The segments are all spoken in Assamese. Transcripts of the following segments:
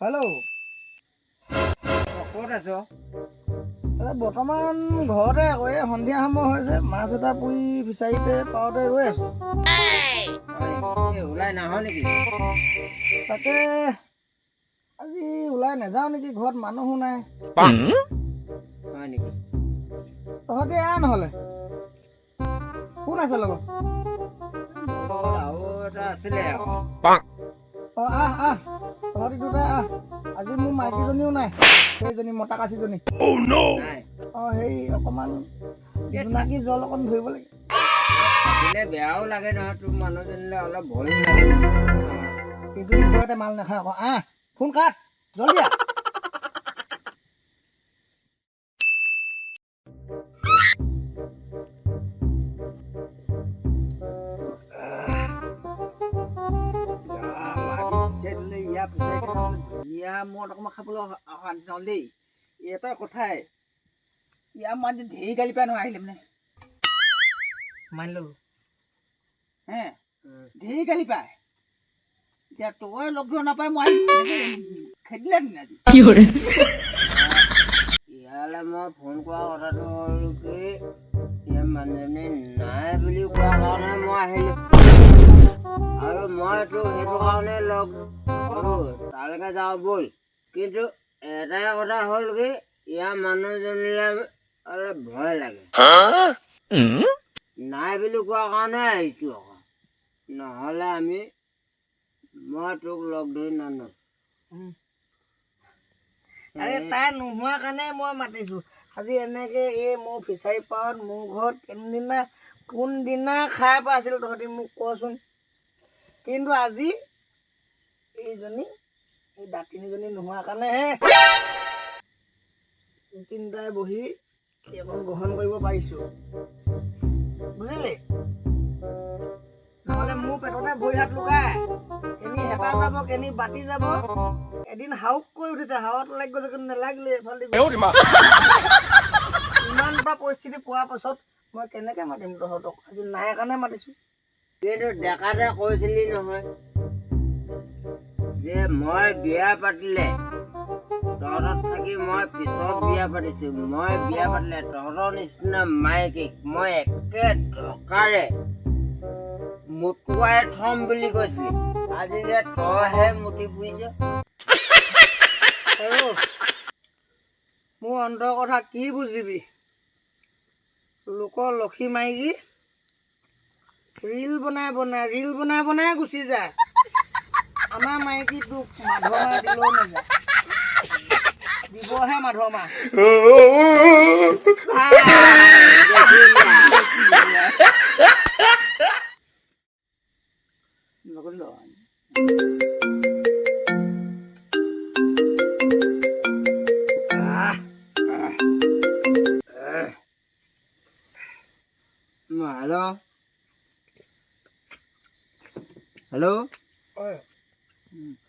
হেল্ল'। অ, ক'ত আছ? এই বৰ্তমান ঘৰতে আকৌ। এই সন্ধিয়া সময় হৈছে, মাছ এটা পুৰি ফিচাৰীতে পাৰতে ৰৈ আছোঁ। হয় নেকি? এই ওলাই নাহ নেকি? তাকে আজি ওলাই নাযাওঁ নেকি, ঘৰত মানুহো নাই। হয় নেকি? তহঁতি আহ নহ'লে। কোন আছে লগত? মোৰ লগত আৰু এটা আছিলে আকৌ। অঁ, আহ আহ, তহঁতি দুটাই আহ। আজি মোৰ মাইকীজনীও নাই, সেইজনী মতা কাচিজনী। নাই। অঁ, সেই অকণমান জোনাকী জল অকণ ধৰিব লাগিব। থাকিলে বেয়াও লাগে নহয়, তোৰ মানুহজনীলৈ অলপ ভয়ো লাগে নহয়। এইজনী ঘৰতে মাল নাখায় আকৌ। আহ, ফোন কাট, জলদি আহ। পিছে দিলে ইয়াৰ পিছে ধুনীয়া মদ অকণমান খাবলৈ অশান্তি নহ'ল দেই। এটা কথাই, ইয়াৰ মানুহজন ঢেৰ গালি পাই নহয় আহিলে মানে। মানি ল'লো। হে, ঢেৰ গালি পায়। এতিয়া তই লগ ধৰা নাপায় মই আহি খেদিলে নি আজি? ইয়ালৈ মই ফোন কৰা কথাটো হ'ল কি, ইয়াৰ মানুহজনী নাই বুলি কোৱাৰ কাৰণে মই আহিলোঁ আৰু মই তোক সেইটো কাৰণে লগ ক'লোঁ, তালৈকে যাওঁ ব'ল। কিন্তু এটাই কথা হ'ল কি, ইয়াৰ মানুহজনীলৈ অলপ ভয় লাগে। নাই বুলি কোৱাৰ কাৰণে আহিছোঁ আকৌ, নহ'লে মই তোক লগ ধৰি নানো। আৰে, তাই নোহোৱা কাৰণে মই মাতিছোঁ। আজি এনেকে এই মোৰ ফিচাৰী পাৰত মোৰ ঘৰত কোনদিনা কোনদিনা খাই পাইছিল তহঁতি মোক কচোন? কিন্তু আজি এইজনী, এই দাঁতিনীজনী নোহোৱা কাৰণেহে তিনিটাই বহি এইকণ গ্ৰহণ কৰিব পাৰিছোঁ, বুজিলি? নহ'লে মোৰ পেটতে ভৰি হাত লুকাই কেনি হেতা যাব, কেনি বাতি যাব। এদিন হাউক কৰি উঠিছে, হাৱাত লাগি গৈছে, কিন্তু নেলাগিলে এইফালে দি গৈছে। ইমান এটা পৰিস্থিতি পোৱাৰ পাছত মই কেনেকে মাতিম তহঁতক? আজি নাই কাৰণে মাতিছোঁ। কিন্তু ডেকাতে কৈছিলি নহয় যে মই বিয়া পাতিলে তহঁতত থাকি মই পিছত বিয়া পাতিছো, মই বিয়া পাতিলে তহঁতৰ নিচিনা মাইকীক মই একে ঢকাৰে মুটুৱাই থম বুলি কৈছিলি। আজি যে তইহে মুতি ফুৰিছ। আৰু মোৰ অন্তৰ কথা কি বুজিবি? লোকৰ লক্ষী মাইকী ৰিল বনাই বনাই, ৰিল বনাই বনাই গুচি যায়। আমাৰ মাইকীটোক মাধমা দিলেও নাযায়, দিবহে মাধমা। নকৰিলো। আহ, হেল্ল', হেল্ল'। ঐ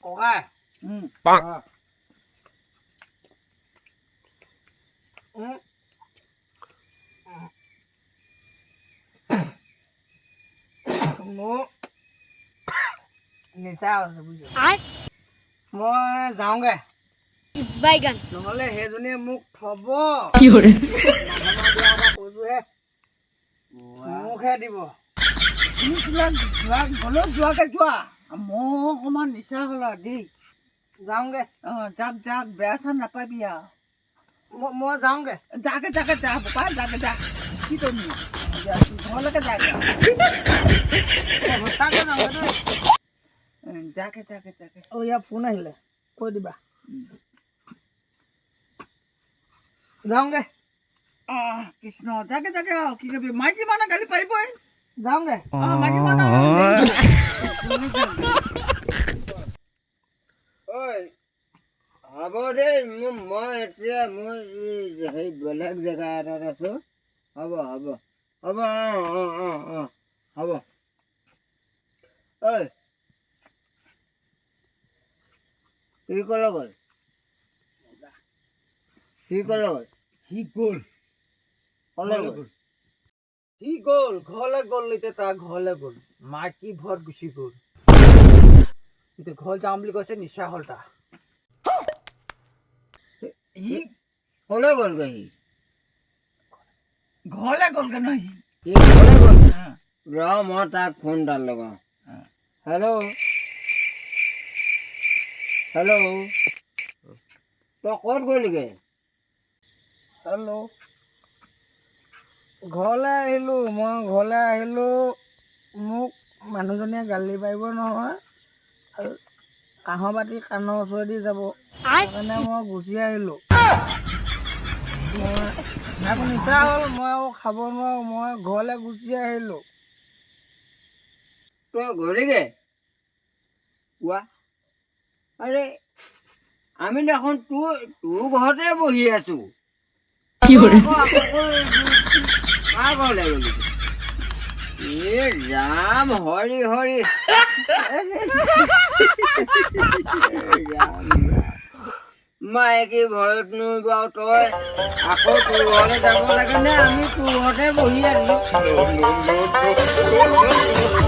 ককাই। মোৰ নিচা হৈছে, বুজিছ? মই যাওঁগে। বাইগান। নহ'লে সেইজনীয়ে মোক থব। মাধমা দিয়া কথা কৈছোহে, মোকহে দিব। তুমি যোৱা, যোৱা, গ'লেও যোৱাকে যোৱা। মোৰ অকণমান নিচা হ'ল আৰু দেই। যাওঁগে। অঁ, যাক যাক, বেয়া চেয়া নাপাবি আৰু। মই যাওঁগে। যাকে যাকে যা বোপাই, যাকে যা। কি কৰিম? ঘৰলৈকে যাগে। মই সঁচাকে যাওঁগে দেই। যাকে যাকে যাকে। অ', ইয়াৰ ফোন আহিলে, কৈ দিবা। যাওঁগে। অঁ, কৃষ্ণ, যাকে যাকে আৰু কি কৰিবি? মাইকী মানুহ গালি পাৰিবই। যাওঁগে। অঁ, মাইকী মানুহ। ঐ, হ'ব দেই। মই এতিয়া মই সেই বেলেগ জেগা এটাত আছোঁ। হ'ব হ'ব হ'ব, অঁ অঁ অঁ অঁ হ'ব। ঐ, সি ক'লৈ গ'ল? সি ক'লৈ গ'ল? সি গ'ল। ক'লৈ গ'ল? সি গ'ল, ঘৰলৈ গ'ল। এতিয়া তাৰ ঘৰলৈ গ'ল, মাইকী ভয়ত গুচি গ'ল। এতিয়া ঘৰ যাম বুলি কৈছে, নিচা হ'ল তাৰ। সি ক'লৈ গ'লগৈ সি? ঘৰলৈ গ'লগৈ নহয় সি। সি ঘৰলৈ গ'ল? অ। ৰ, মই তাক ফোন এটা লগাওঁ। অ। হেল্ল', হেল্ল', তই ক'ত গ'লিগৈ? হেল্ল', ঘৰলৈ আহিলোঁ মই, ঘৰলৈ আহিলোঁ। মোক মানুহজনীয়ে গালি পাৰিব নহয় আৰু কাঁহৰ বাতি কাণৰ ওচৰেদি যাব, সেইকাৰণে মই গুচি আহিলোঁ। মই আকৌ নিচা হ'ল, মই আৰু খাব নোৱাৰোঁ, মই ঘৰলৈ গুচি আহিলোঁ। তই গ'লিগৈ? কোৱা, আৰে আমি দেখোন তোৰ ঘৰতে বহি আছো। আকৌ কাৰ ঘৰলৈ গ'লি? এ ৰাম, হৰি হৰি, ৰাম। মাইকী ভয়তনো বাৰু তই আকৌ তোৰ ঘৰলৈ যাব লাগে নে? আমি তোৰ ঘৰতে বহি আছো। No, no, no, no.